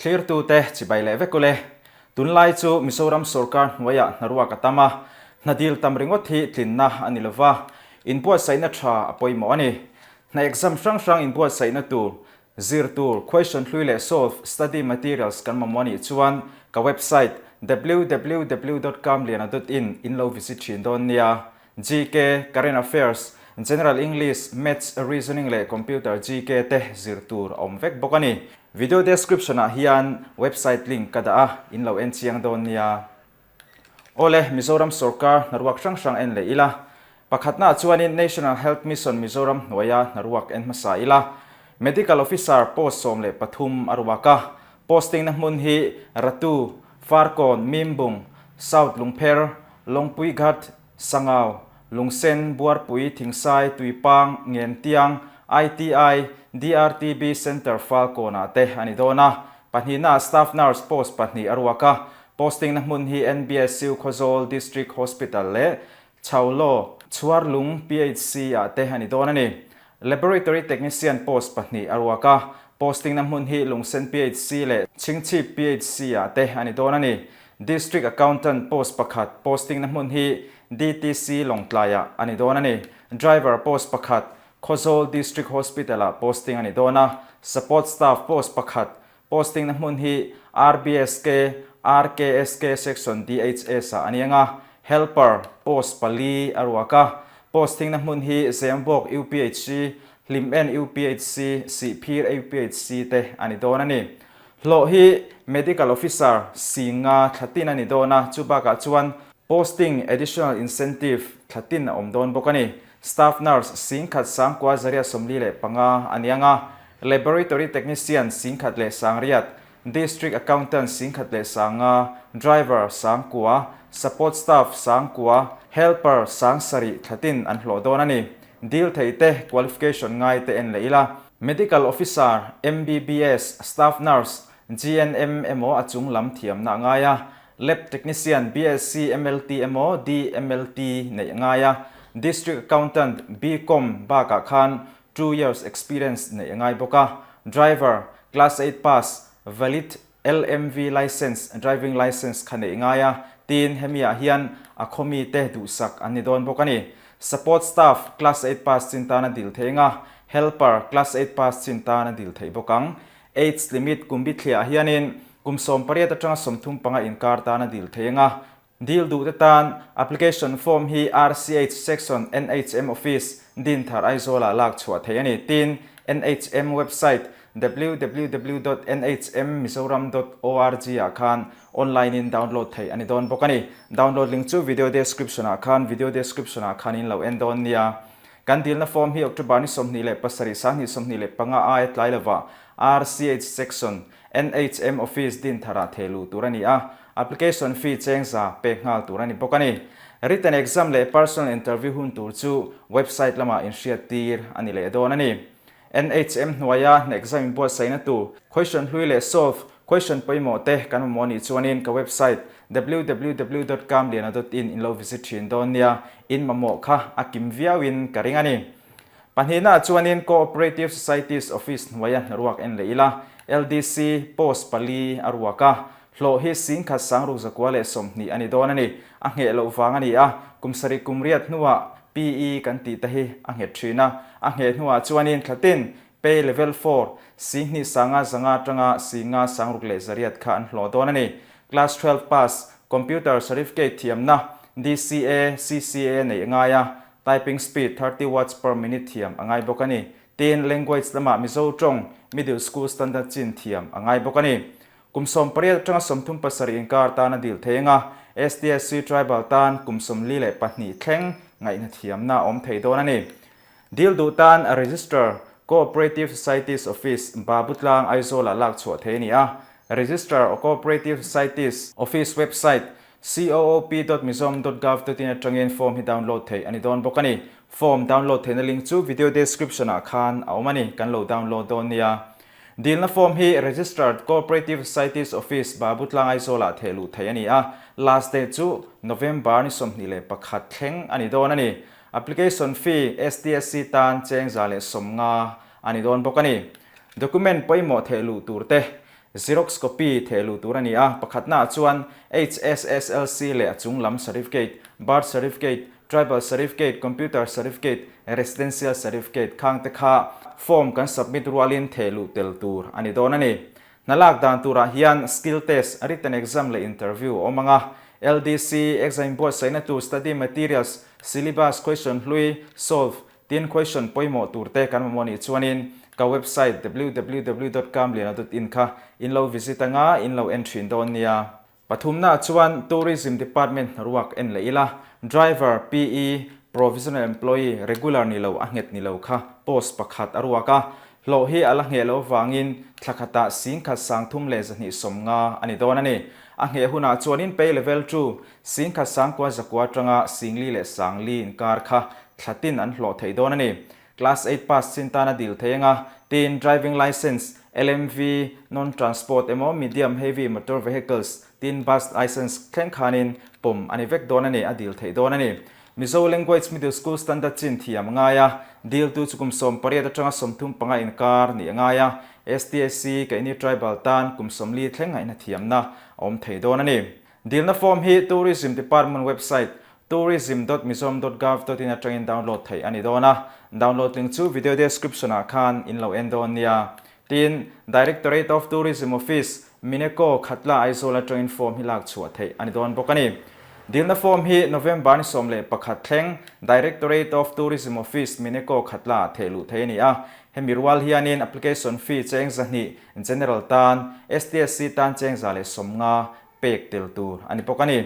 Thlirtute chibai leh vek ule. Tunlai chu Mizoram sorkar hnuaiah hnaruak a tam a, hna dil tam ringawt hi tlinna a ni lova, inbuatsaihna tha a pawimawh a ni. Hna exam hrang hrang inbuatsaihna tur, zir tur, question hlui leh solve, study materials kan mamawh a nih chuan ka website www dot kamliana dot in in lo visit thin dawn nia. GK, Current Affairs, General English, Maths, Reasoning leh Computer GK te zir tur a awm vek bawk a ni. Video description ah hian website link ka dah a, in lo en chiang dawn nia. Awle, Mizoram sorkar hnaruak hrang hrang en leh ila. Pakhatnaah chuanin National Health Mission Mizoram hnuaia hnaruak en hmasa ila. Medical Officer post 13 a ruak a, posting na hmun hi Ratu, Farkawn, Mimbung, South Lungpher, Lawngpui Ghat, Sangau, Lungsen, Buarpui, Thingsai, Tuipang, Ngentiang, ITI, DRTB Centre Falkawnah te a ni dawn a. Pahnihnaah Staff Nurse post pahnih a ruak a, posting na hmun hi NBSU Khawzawl District Hospital leh Chhaulaw, Chhuarlung PHC ah te a ni dawn a ni. Laboratory Technician post pahnih a ruak a, posting na hmun hi Lungsen PHC leh Chhingchhip PHC ah te a ni dawn a ni. District Accountant post pakhat posting na hmun hi DTC Lawngtlai ah a ni dawn a ni. Driver post pakhat Khawzawl District Hospital ah posting a ni dawn a, Support Staff post pakhat posting na hmun hi RBSK, RKSK Section DHS ah a ni ang a, Helper post pali a ruak a, posting na hmun hi Zembawk UPHC, Hlimen UPHC, Sihphir UPHC te a ni dawn a ni. Hlawh hi Medical Officer Singa thla tin a ni dawn a, chu bakah chuan Posting Additional Incentive thla tin a awm dawn bawk a ni. Staff Nurse 10,000 sangkua zaria 45 a ni ang a, Laboratory Technician 1800, District Accountant 1500, Driver 9,000, Support Staff 9,000, Helper 7,000 thla tin an hlawh dawn a ni. Dil thei te qualification ngai te en leh ila. Medical Officer, MBBS, Staff Nurse, GNM emaw a chung lam thiamna a ngai a, Lab Technician, BSc, MLT emaw DMLT neih a ngai a, District Accountant, BCom bakah khan 2 years experience neih a ngai bawk a, Driver, Class 8 pass, valid LMV license, driving license kha neih ngai a, tin hemi ah hian a khawmi te duhsak an ni dawn bawk a ni. Support staff, class 8 pass chin tan a dil thei anga, helper, class 8 pass chin tan a dil theih bawk ang. Age limit kum bithliah hianin kum 18 atanga 35 inkar tan a dil thei anga, dil duh te tan application form hi RCH section NHM office Dinthar Aizawlah lak chhuah theih a ni. Tin, NHM website www dot nhmmizoram dot org ah khan online in download theih a ni dawn bawk a ni. Download link chu video description ah khan video description ah khan in lo en dawn nia. Kan dilna form hi October ni 27 2025 aia tlai lova RCH section NHM office Dintharah theh luh tur a ni a, application fee cheng za pek nghal tur a ni bawk a ni. Written exam leh personal interview hun tur chu website lamah inhriat tir a ni leh dawn a ni. NHM hnuaia hna exam inbuatsaihna tur question hlui leh solve question pawimawh te kan mamawh anih chuanin ka website www dot kamliana dot in in lo visit thin dawn nia, in mamawh kha a kim viauin ka ring a ni. Pahnihnaah chuanin Cooperative Societies Office hnuaia hnaruak en leh ila, LDC post pali a ruak a, hlawh hi 1620 a ni dawn a ni. A ngheh loh vang a ni a, kum sarih kum riat hnuah PE kan tih te hi a nghet thin a, a ngheh hnuah chuanin thlatin Pay Level 4, 25 zanga atanga 5600 kha an hlawh dawn a ni. Class 12 pass, Computer Certificate thiamna, DCA, CCA neih a ngai a, Typing speed 30 words per minute thiam a ngai bawk a ni. Tin, language lamah Mizo tawng middle school standard chin thiam a ngai bawk a ni. Kum 18 atanga 37 inkar tan a dil thei anga, STSC tribal tan kum 42 thleng ngaihna thiamna a awm thei dawn a ni. Dil duh tan a Registrar, Cooperative Societies Office, Babutlang, Aizawl-ah lak chhuah thei a ni a. Registrar o Cooperative Societies Office website coop.mizom.gov.in atangin form hi download theih a ni dawn bawk a ni. Form download theihna link chu video description ah khan a awm a ni, kan lo download dawn nia. Dilna form hi Registered Cooperative Societies Office Babutlang Aizawl ah theh luh theih a ni a, last date chu November ni 21 thleng a ni dawn a ni. Application fee STSC tan cheng 150 a ni dawn bawk a ni. Document pawimawh theh luh tur te. Xerox copy theh luh tur a ni a, pakhatnaah chuan HSSLC leh a chung lam certificate, birth certificate, tribal certificate, computer certificate, residential certificate khang te kha form kan submit rualin theh luh tel tur a ni dawn a ni. Hna lak dan turah hian skill test, written exam leh interview a awm ang a, LDC, exam inbuatsaihna tur study materials, syllabus, question hlui, solve, Tin, question pawimawh tur te kan mamawh nih chuanin ka website www dot kamliana dot in kha in lo visit anga in lo en thin dawn nia. Pathumnaah chuan Tourism Department hnaruak en leh ila, Driver, PE, Provisional Employee, regular ni lo a nghet ni lo kha post pakhat a ruak a, hlawh hi a la ngheh loh avangin thla khatah singkhat 3270 a ni dawn a ni. A ngheh hunah chuanin pay level two Singkhat sangkua zakua atanga singli leh sangli inkar kha thla tin an hlawh thei dawn a ni. Class eight pass chin tan a dil thei anga, tin driving licence, LMV, non-transport emaw medium heavy motor vehicles, tin bus licence thleng khanin pawm a ni vek dawn a ni, a dil theih dawn a ni. Mizo Language Middle School Standard chin thiam a ngai a, diltu chu kum 18 atanga 35 inkar nih a ngai a, STSC, keini tribal tan kum 40 thleng ngaihna thiamna a awm thei dawn a ni. Dilna form hi Tourism Department website tourism dot mizoram dot gov dot in atangin download theih a ni dawn a, download link chu video description ah khan in lo en dawn nia. Tin, Directorate of Tourism Office, Mineco, Khatla, Aizawl atangin form hi lak chhuah theih a ni dawn bawk a ni. Dilna form hi November ni 11 thleng Directorate of Tourism Office, Mineco, Khatla ah theh luh theih a ni a. Hemi rual hianin application fee cheng 200 General tan, STSC tan cheng 150 pek tel tur a ni bawk a ni.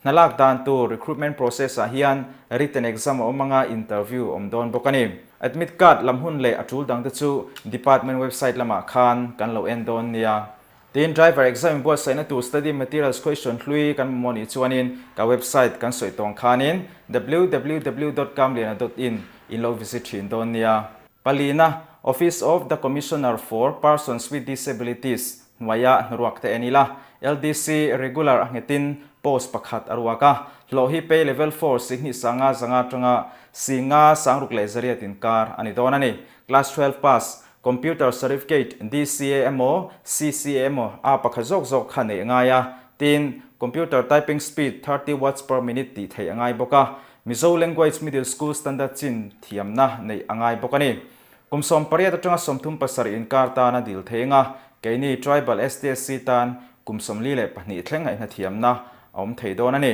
Hna lak dan tur recruitment process ah hian written exam a awm anga interview a awm dawn bawk a ni. Admit card lam hun leh a tul dang te chu department website lamah khan kan lo en dawn nia. Tin, driver exam inbuatsaihna tur study materials question hlui kan mamawh nih chuanin ka website kan sawi tawng khanin www dot kamliana dot in in lo visit thin dawn nia. Palina, Office of the Commissioner for Persons with Disabilities hnuaia hnaruak te en ila, LDC regular a nghetin post pakhat a ruak a, hlawh hi pay level four 25 500 atanga 5 6800 inkar a ni dawn a ni. Class 12 pass, Computer Certificate, DCA emaw CCA emaw a pakhat zawk zawk kha neih a ngai a, tin, Computer typing speed 30 words per minute tih theih a ngai bawk a, Mizo Language Middle School Standard chin thiamna neih a ngai bawk a ni. Kum 18 atanga 37 inkar tan a dil thei anga, keini Tribal STSC tan kum 42 thleng ngaihna thiamna a awm thei dawn a ni.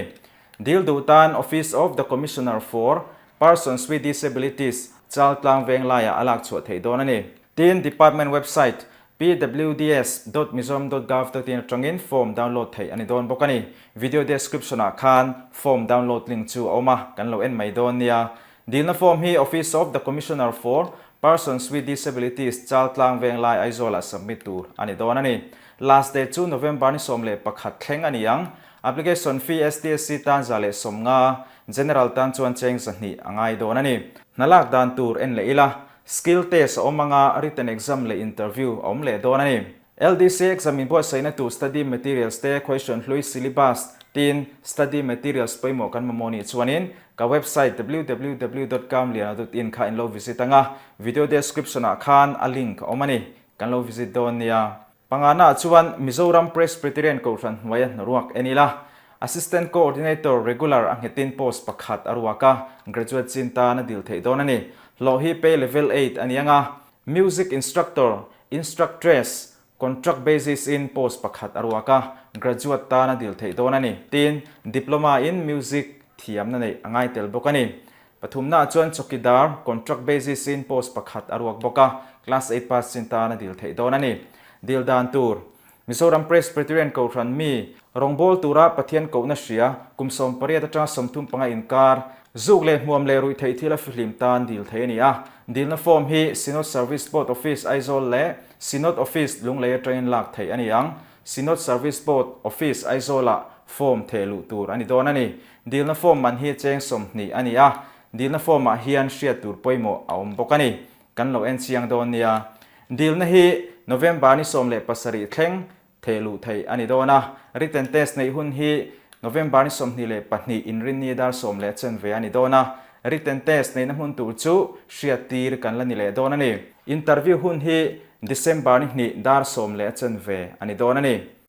Dil duh tan Office of the Commissioner for Persons with Disabilities Chaltlang Venglaiah a lak chhuah theih dawn a ni. Tin, Department website pwds dot mizoram dot gov dot in atangin form download theih a ni dawn bawk a ni. Video description ah khan form download link chu a awm a, kan lo en mai dawn nia. Dilna form hi Office of the Commissioner for Persons with Disabilities Chaltlang Venglai Aizawl ah submit tur a ni dawn a ni. Last date chu November ni 11 thleng a ni ang. Application fee STSC tan 150, General tan chuan cheng 200 a ngai dawn a ni. Hna lak dan tur en leh ila, Skill test a awm anga written exam leh interview a awm leh dawn a ni. LDC exam inbuatsaihna tur study materials te question hlui syllabus tin study materials pawimawh kan mamawh nih chuanin ka website www dot kamliana dot in kha in lo visit anga video description ah khan a link a awm a ni kan lo visit dawn nia. Pangana ah chuan Mizoram Presbyterian Kohhran hnuaia hnaruak en ila, Assistant Coordinator Regular a nghetin post pakhat a ruak a, graduate chin tan a dil theih dawn a ni. Hlawh hi pay level eight a ni ang a, Music Instructor, Instructress, contract basis in post pakhat a ruak a, graduate tan a dil theih dawn a ni. Tin, Diploma in Music thiamna neih a ngai tel bawk a ni. Pathumnaah chuan chawkidar, contract basis in post pakhat a ruak bawk a, class eight pass chin tan a dil theih dawn a ni. Dil dan tur, Mizoram Presbyterian Kohhran mi, rawngbâwl tura Pathian kohna hria, kum 18 atanga 35 inkar, zuk leh hmuam leh ruih theih thil a fihlim tan dil theih a ni a. Dilna form hi Synod Service Board Office Aizawl leh Synod Office Lunglei atangin lak theih a ni ang. Synod Service Board Office Aizawlah form theh luh tur a ni dawn a ni. Dilna form man hi cheng 20 a ni a, dilna form ah hian hriat tur pawimawh a awm bawk a ni. Kan lo en chiang dawn nia. Dilna hi November ni 17 thleng theh luh theih a ni dawn a, written test neih hun hi November ni 22 inrinni dar sawm leh chen ve a ni dawn a, written test neihna hmun tur chu hriat tir kan la ni leh dawn a ni. Interview hun hi. December ni hnih dar 10 leh a chanve a ni dawn a ni.